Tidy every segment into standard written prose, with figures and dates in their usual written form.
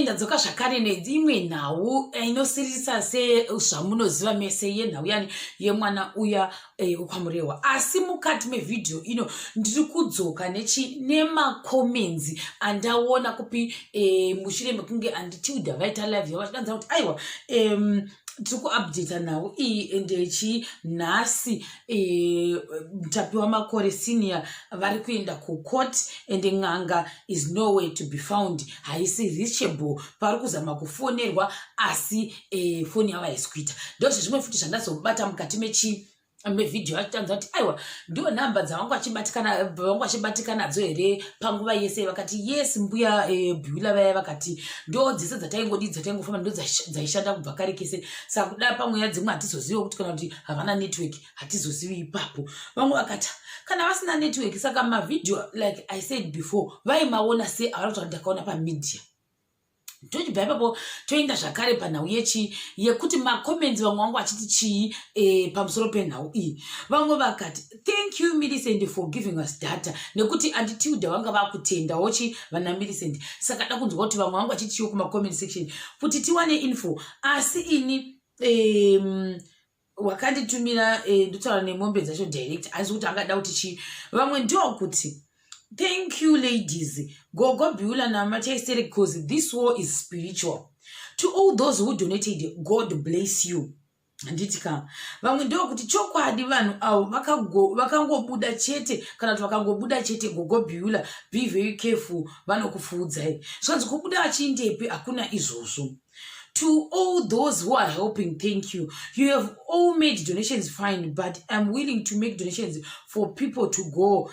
Ndadzoka zvakare neimwe nhau inosiririsa sezvamunoziva mese, yenhau yani yemwana uya wekwaMurehwa. Asi mukati mevhidhiyo ino ndiri kudzoka nechi nemacomments andaona kupi mushure mekunge Auntie Tilda vaita live yavo vachidanza kuti aiwa, tiri kuupdata nhau iyi. Ende chi nhasi Tapiwa Makore Senior vari kuenda kucourt and n'anga is nowhere to be found, haisi reachable. Pari kuzama kufonerwa asi foni yavo haisi kuita. Ndozvezvimwe futi zvandazobata mukati mechi mevhidhiyo achitanza kuti aiwa, ndo nhamba dzavanga vachibatika nadzo here panguva yese. Vakati yes, mbuya Bhula vaya vakati ndo dzese dzataingodi, dzataingofamba, ndo dzaishanda kubva kare kese. Saka kuda pamweya dzimwe hatizozivi kuti kana kuti havana network, hatizozivi ipapo. Vamwe vakati kana vasina network, saka mavhidhiyo, like I said before, vaimaona sei? Avari kuti ndakaona pamedia. Tochibva ipapo toenda zvakare panhau yechi yekuti macomments, vamwe vangu vachiti chii pamusoro penhau iyi. Vamwe vakati, "Thank you, Millicent, for giving us data," nekuti Auntie Tilda vanga vakutendawo chi vana Millicent. Saka da kunzwa kuti vamwe vangu vachiti chiwo kumacomment section kuti tiwane info. Asi ini wakanditumira ndotaura nemombe dzacho direct, asi kuti angada kuti chii. Vamwe ndokuti, "Thank you, ladies, Gogo Bula namachaisere, because this war is spiritual. To all those who donated, God bless you." Handiti ka? Vamwe ndokuti, "Chokwadi, vanhu avo vakangobuda chete, kana kuti vakangobuda chete, Gogo Bula, be very careful, vanokufuudzai." Zvanzi kubuda vachiindepi? Hakuna izvozvo. "To all those who are helping, thank you. You have all made donations, fine, but I'm willing to make donations for people to go."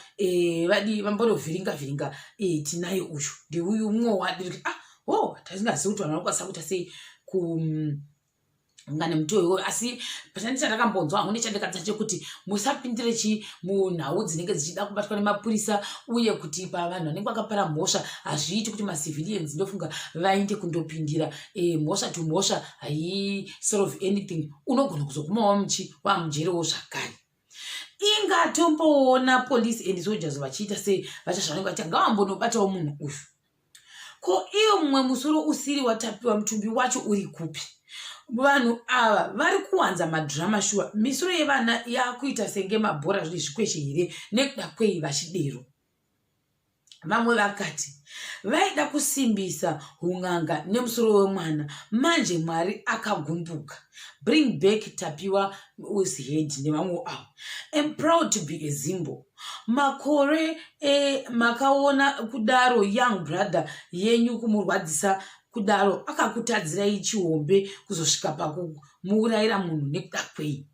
Vadi vambonovhiringa vhiringa tinaye uyu ndeuyu mumwe wadi. Ah, oh, tasingazivi kuti vanhu vanokwanisa kuita sei ku ngane mutoo iwoyo. Asi patandi chandakambonzwa hangu nechandakadza chekuti musapindire chi munhau dzinenge dzichida kubatwa nemapurisa, uye kuti pavanhu vanenge vakapara mhosva hazviiti kuti macivilians, ndofunga, vainde kundopindira. Mhosva to mhosva haisolve anything. Unogona kuzoguma wamuchi wamujerewo zvakare. Ingatomboona police and soldiers vachiita sei, vacha zvavanenge vaita, ngavambonobatawo munhu uyu. Ko iwo mumwe musoro usiri watapiwa, mutumbi wacho uri kupi? Vanhu ava vari kuwanza madhirama shuwa. Misoro yevana yakuita senge mabhora zviri zvikweshe here? Nekuda kwei vachidero? Vamwe vakati vaida kusimbisa un'anga nemusoro wemwana, manje Mwari akagumbuka. Bring back Tapiwa head nevamwe avo. Am proud to be a Zimbo. Makore makaona kudaro young brother yenyu, kumurwadzisa kudaro, akakutadzirai chihombe kuzosvika pakumuurayira munhu, nekuda kwei?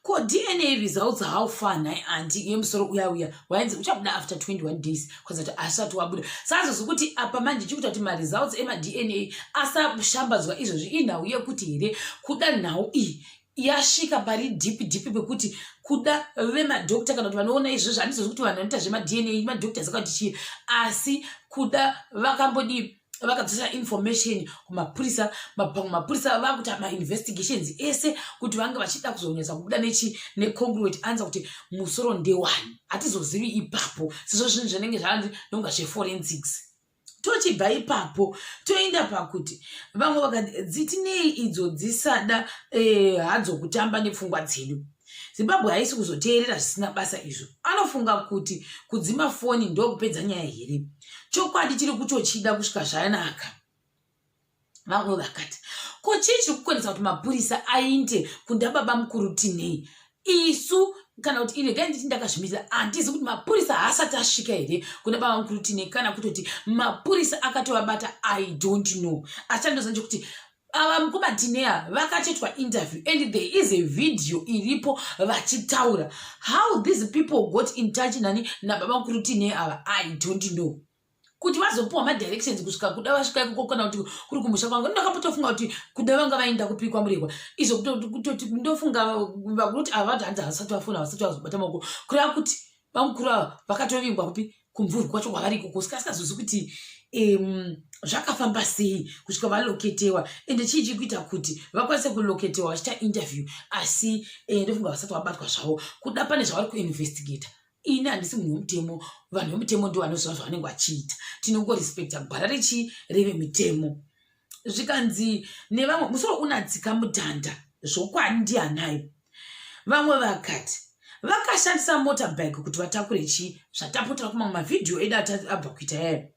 Ko DNA results how far nhai auntie yemusoro uya uya wainzi uchabuda after 21 days? Kwanza kuti asati wabuda, sazozi kuti apa manje chikuita kuti maresults emaDNA asashambadzwa izvozvi inhau yekuti here kuda nhau iyi yasvika pari deep deep, pekuti kuda vemadhokta kana kuti vanoona izvozvo. Handizozi kuti vanhu vanoita zvemaDNA madoctors akati chii, asi kuda vakambodii, vakadzosera information kumapurisa. Pamwe mapurisa vakuita mainvestigations ese kuti vange vachida kuzonyatsa kubuda nechi neconcrete answer kuti musoro ndewani. Hatizozivi ipapo sezvo zvinhu zvinenge zvanzi nonga zveforensics. Tochibva ipapo toenda pakuti vamwe vakati, "Dzitinei idzo dzisada hadzo kutamba nepfungwa dzedu. Zimbabwe haisi kuzoteerera zvisina basa izvo. Anofunga kuti kudzima foni ndokupedza nyaya here? Chokwadi tiri kutochida kusvika zvanaka." Vamwe vakati, "Ko chii chiri kukonesa kuti mapurisa ainde kunda baba mukuru Tinei? Isu kana kuti iregai nditi ndakazvimirira, handizi kuti mapurisa haasati asvika here kuna baba mukuru Tinei, kana kutoti mapurisa akatovabata. I don't know." Asi chandoziva ndechekuti ava mukoma Tinei vakatoitwa interview and there is a video iripo vachitaura. How these people got in touch nani nababa mukuru Tinei ava, I don't know, kuti vazopiwa madirections kusvika kuda vasvika ikoko, kana kuti kuri kumusha kwangu. Ndakambotofunga kuti kuda vanga vaenda kupikwa Murekwa izvo, kutoti ndofunga vakuti ava vati hanzi havasati vafona, havasati vazobata maoko, kureva kuti vamukuru ava vakatovingwa kupi, kumvurwi kwacho kwavari ikoko. Saka asikazozi kuti zvakafamba sei kusvika valoketewa, ende chii chiri kuita kuti vakwanise kuloketewa vachiita interview. Asi ndofunga vasati vabatwa zvavo, kuda pane zvavari kuinvestigata. Ini handisi munhu wemutemo, vanhu vemutemo ndivo vanoziva zvavanenge vachiita. Tinongorespekta gwara rechii revemitemo. Zvikanzi nevamwe musoro unadzika mudhanda zvokwadi ndianayo. Vamwe vakati vakashandisa motorbike kuti vatakure chii zvatapotera kumamwe mavhidhiyo edu abva kuita yayo.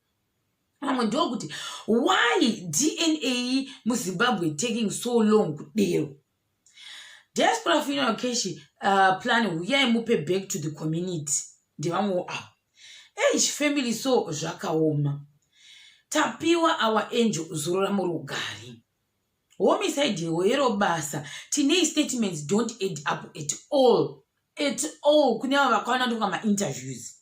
Vamwe ndokuti why DNA muZimbabwe taking so long kudero. Diaspora funeral cash plan huyai mupe back to the community ndevamwewo avo. Eish family so zvakaoma. Tapiwa our angel zorora murugare. Homicide hero basa tinei statements don't add up at all. At all kune avo vakaona ndokunga mainterviews.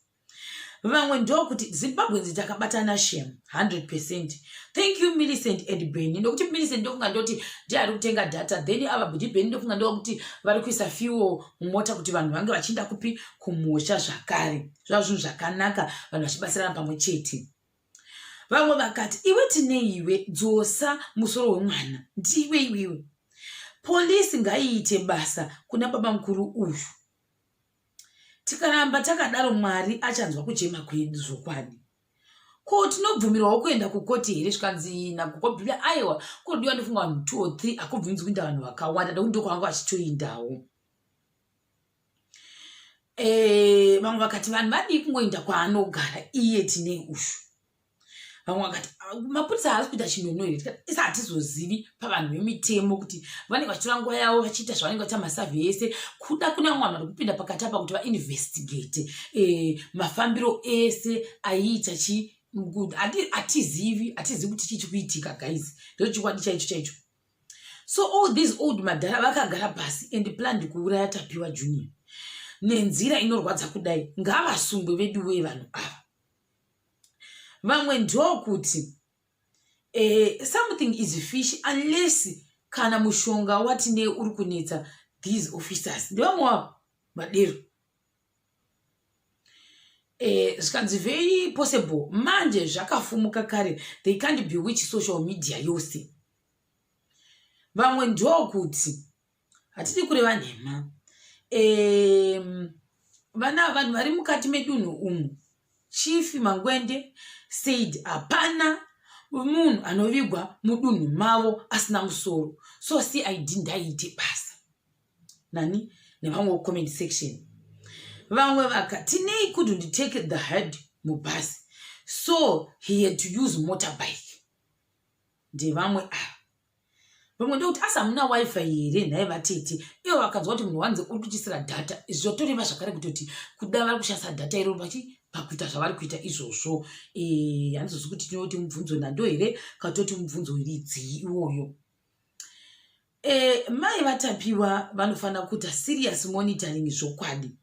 Vamwe ndokuti Zimbabweans takabatana shem 100%. Thank you Millicent and Benny. Ndokuti Millicent ndofunga ndoti ndiye ari kutenga data, then ava budi Benny ndofunga ndokuti vari kuisa fuel mumota kuti vanhu vange vachienda kupi kumusha zvakare. Zvava zvinhu zvakanaka vanhu vachibatsirana pamwe chete. Vamwe vakati iwe tineiwe dzosa musoro wemwana ndiwe iwewe. Polisi ngaiite basa kuna baba mukuru uyu. Tikaramba takadaro Mwari achanzwa kuchema kwedu zvokwadi. Ko tinobvumirwawo kuenda kukoti here zvikanzi nagogo Bhila aiwa kunodiwa ndofunga vanhu 2 or 3 hakubvunzi kuinda vanhu vakawanda ndokuti ndokwavanga vachitoindawo. Vamwe vakati vanhu vadii kungoinda kwaanogara iye tine uyu. Vamwe vakati mapurisa haasi kuita chinono here? Isa hatizozivi pavanhu vemitemo kuti vanenge vachitora nguva yavo vachiita zvavanenge vachiita masavhi ese. Kuda kune vamwe vanhu vari kupinda pakati apa kuti vainvestigate mafambiro ese aiita chi hatizivi kuti chii chikuitika guys. Ndochokwadi chaicho chaicho. So all these old madhara vakagara pasi and planned kuuraya Tapiwa Junior nenzira inorwadza kudai. Ngavasungwe veduwee vanhu ava. Vamwe ndokuti something is fish unless kana mushonga watine uri kunetsa these officers. Ndevamwe wavo vadero. Zvikanzi very possible manje zvakafumuka kare they can't bewitch social media yose. Vamwe ndokuti hatidi kureva nhema. Vana vanhu vari mukati medunhu umu Chief Mangwende said hapana munhu anovigwa mudunhu mavo asina musoro. So CID ndaiite basa. Nani nevamwe comment section. Vamwe vakati Tinei couldn't take the head mubus so he had to use motorbike. Ndevamwe ava. Vamwe ndokuti asi hamuna wifi here nhai vatete. Ivo vakanzwa kuti munhu wanze uri kuchisira data. Izvi zvotoreva zvakare kutoti kuda vari kushandisa data iroro vachi pakuita zvavari kuita izvozvo. Handizozi kuti tinoti mubvunzo nando here kana toti mubvunzo iridzii iwoyo. Mai vaTapiwa vanofanira kuita serious monitoring zvokwadi.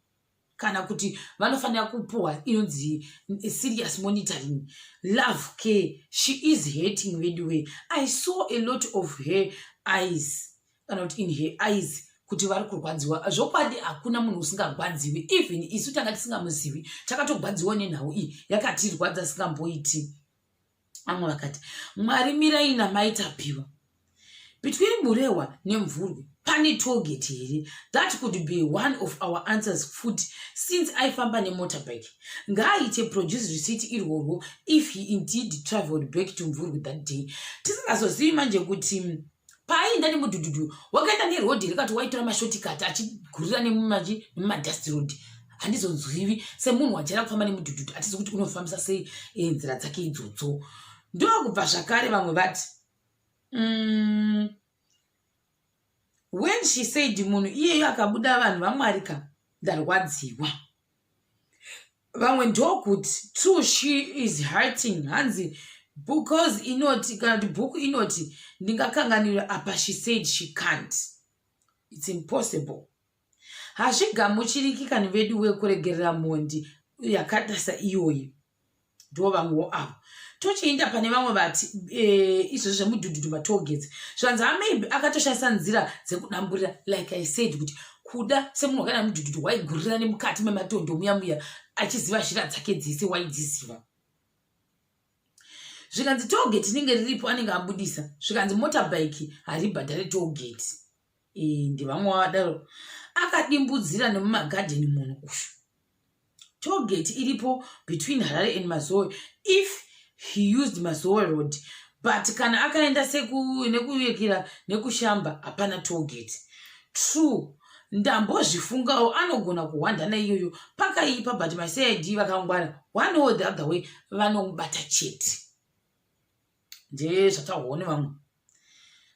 Kana kuti vanofanira kupuwa inonzi serious monitoring. Love care. She is hating veduwe. I saw a lot of her eyes. Kana kuti in her eyes kuti vari kurwadziwa. Zvokwadi hakuna munhu usingagwadziwi. Even isu tanga tisingamuzivi. Takatogwadziwa nenhau iyi. Yakatirwadza singamboiti. Vamwe vakati Mwari mirai namai Tapiwa. Between Murewa neMvurwi pane tollgate here? That could be one of our answers futi since aifamba nemotorbike. Ngaaite produce receipt irworwo if he indeed traveled back to Mvurwi that day. Tisingazozivi manje kuti paaienda nemudhudhudhu wakaenda neroad here kati waitora mashortcut achigurira nemumadust road. Handizonzwivi semunhu wajaira kufamba nemudhudhudhu hatizi kuti unofambisa sei nzira dzake idzodzo. Ndokubva zvakare vamwe vati when she said munhu iyeyo akabuda vanhu vaMwari ka ndarwadziwa. Vamwe ndokuti true she is hurting hanzi because inoti kana kuti bhuku inoti ndingakanganirwa apa she said she can't. It's impossible. Hazvigamuchiriki kani vedu wekuregerera mhondi yakadasa iyoyi. Ndo vamwewo avo. Tochiinda pane vamwe vati izvozvo zvemudhudhudhu matollgates. Zvanzi maybe akatoshandisa nzira dzekudamburira like I said kuti kuda semunhu wakaenda mudhudhudhu waigurira nemukati mematondo muya muya achiziva zhira dzake dzese waidziziva. Zvikanzi tollgate rinenge riripo anenge abudisa. Zvikanzi motorbike haribhadhare tollgate. Ndevamwe vadaro. Akadimbudzira nemumagadheni munhu uyu. Tollgate iripo between Harare and Mazoe if he used Mazoe road, but kana akaenda nekuyekera nekushamba hapana tollgate. True, ndambozvifungawo, anogona kuhwanda naiyoyo. Pakaipa, but maCID vakangwara, one or the other way vanomubata chete. Ndezvataurwawo nevamwe.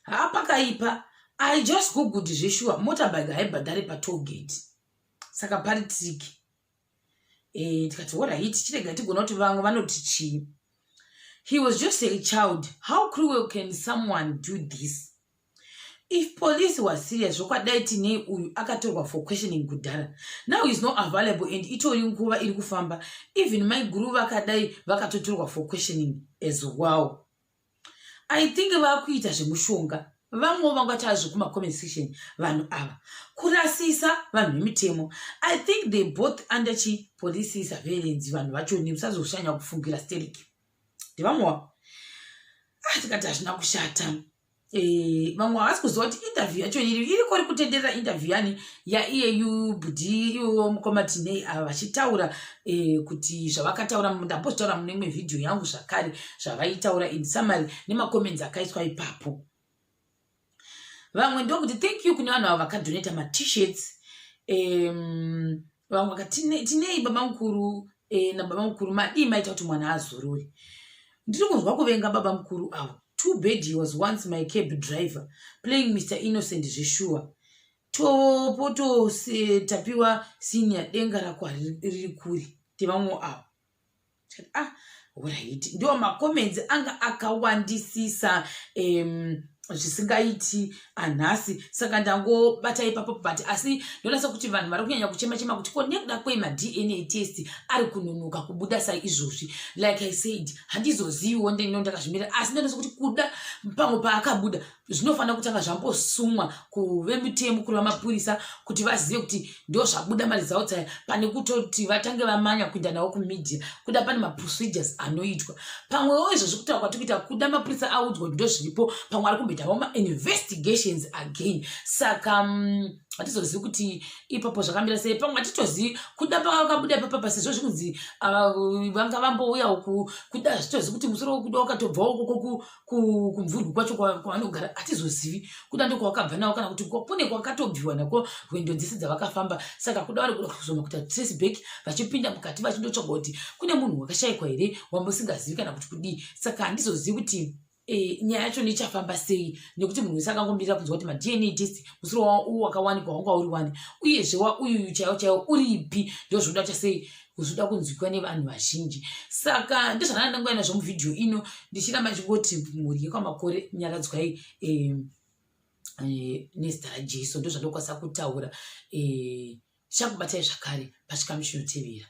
Hapakaipa. I just googled, zveshuwa motorbike haibhadhari patollgate, saka pari tricky. Tikati alright, chirega tigona kuti vamwe vanoti chii. He was just a child. How cruel can someone do this? If police was serious, zvokwadai Tinei uyu akatorwa for questioning kudhara. Now is not available and itori nguva iri kufamba. Even maiguru vakadai vakatotorwa for questioning as well. I think vakuita zvemushonga. Vamwewo vangati zvekumacomment section, vanhu ava kurasisa vanhu vemitemo. I think they both under chi police surveillance. Vanhu vachoni musazoshanya kufungira steriki, ndevamwewa. Ah, tikati hazvina kushata. Vamwe havasi kuziva kuti interview yacho iri iriko ri kutenderera. Interview yani yaiyeyu bhudhi iwo mukoma Tinei ava vachitaura kuti zvavakataura, ndambozvitaura mune imwe vhidhiyo yangu zvakare, zvavaitaura in summary nemacomments akaiswa ipapo. Vamwe ndokuti thank you kune vanhu ava vakadonata maT-shirts. Vamwe vakati Tinei baba mukuru nababa mukuru, madii maita kuti mwana azorore. Ndiri kunzwa kuvenga baba mukuru avo. Too bad he was once my cab driver, playing Mr Innocent zveshuwa. Topoto Tapiwa Senior, denga rako riri kuri. Tevamwe avo. Ah, right, ndo macomments anga akawandisisa zvisingaiti anhasi, saka ndangobata ipapo. But asi ndonasa kuti vanhu vari kunyanya kuchema chema kuti ko nekuda kwemaDNA test ari kunonoka kubuda saizvozvi. Like I said, handizoziviwo, ndino ndakazvimirira, asi ndonasa kuti kuda pamwe paakabuda zvinofanira kutanga zvambosumwa kuvemitemo, kuri vamapurisa, kuti vazive kuti ndo zvabuda maresults aya, pane kutoti vatange vamanya kuenda nawo kumedia. Kuda pane maprocedures anoitwa. Pamwewo izvozvi kutaura kwatiri kuita, kuda mapurisa audzwa kuti ndo zviripo, pamwe ari kumboitawo mainvestigations again. Saka hatizozivi kuti ipapo zvakamira sei. Pamwe hatitozivi kuda pakabuda ipapapa, sezvo zvikunzi vanga vambouyawo kuda, hazvitozivi kuti musoro wekuda wakatobvawo koko kumvurwi kwacho kwavanogara. Hatizozivi kuda ndokwavakabva nawo, kana kuti kune kwakatobviwa nako rwendo dzese dzavakafamba. Saka kuda vari kuda kuzoma kuita trace back, vachipinda mukati vachindotsvaga kuti kune munhu wakashayikwa here wamusingazivi, kana kuti kudii. Saka handizozivi kuti nyaya yacho ichafamba sei, nekuti munhu wese akangomirira kunzwa kuti maDNA test musoro wakawanikwa wanga uri wani, uyezve wauyuyu chaiwo chaiwo uripi. Ndo zvoda kuita sei, zvoda kunzwikwa nevanhu vazhinji. Saka ndezvandanga ndanguva nazvo muvhidhiyo ino, ndichiramba ndichingoti mhuri yekwaMakore, nyaradzwai nezita raJesu. Ndo zvandokwanisa kutaura. Tichakubatai zvakare pachikamu chinotevera.